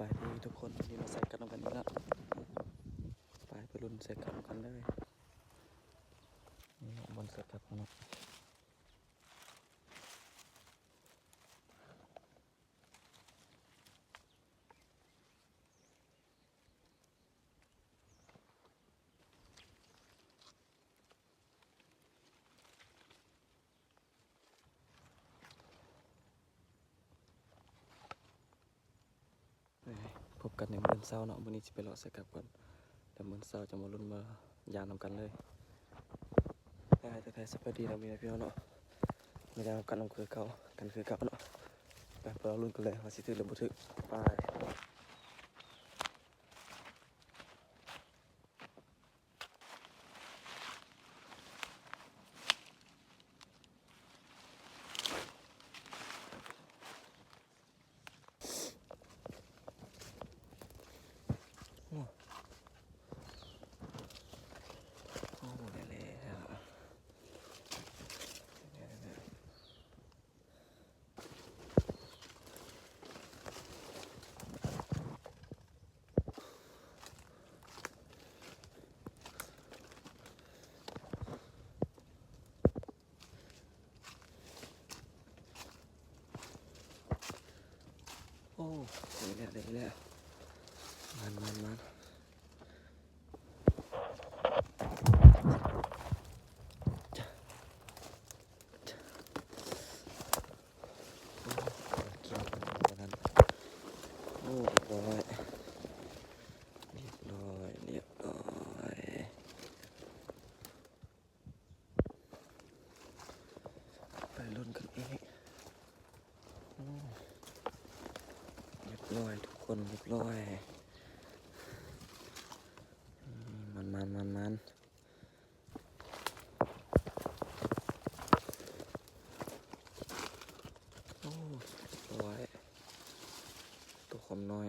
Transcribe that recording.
ບາຍດີທຸກຄົນ ວັນນີ້ມາໃສ່ກັບນຳກັນອີກແລ້ວ. ໄປ ໄປລຸ້ນໃສ່ກັບນຳກັນເລີຍ. ນີ້ເນາະ ບ່ອນໃສ່ກັບເນາະ. ພົບກັນໃນມື້ເຊົ້າເນາະ. ມື້ນີ້ຊິໄປເລາະໃສ່ກັບກ່ອນ ແລ້ວມື້ເຊົ້າຈະມາລຸ້ນມາຢາມນຳກັນເລີຍ. ທັກທາຍສະບາຍດີນຳພີ່ນ້ອງເນາະ. ມາຢາມກັນນຳຄືເກົ່າ ກັນຄືເກົ່າເນາະ. ໄປ ໄປລໍລຸ້ນກັນເລີຍວ່າຊິຖືກຫຼືບໍ່ຖືກ. ໄປ. ໂອ້ ໂອ້ ໄດ້ແລ້ວ ໄດ້ແລ້ວ. ໂອ້ ໄດ້ແລ້ວ ໄດ້ແລ້ວ. ມັນ ມັນ ມັນ. ໂອ້ ລຽບຮ້ອຍ ລຽບຮ້ອຍ ລຽບຮ້ອຍ. ໄປລຸ້ນກັນອີກ. ໂອ້ ລຽບຮ້ອຍທຸກຄົນ ລຽບຮ້ອຍ. ມັນ ມັນ ມັນ ມັນ. ໂອ້ ລຽບຮ້ອຍ ໂຕຄວາມນ້ອຍ.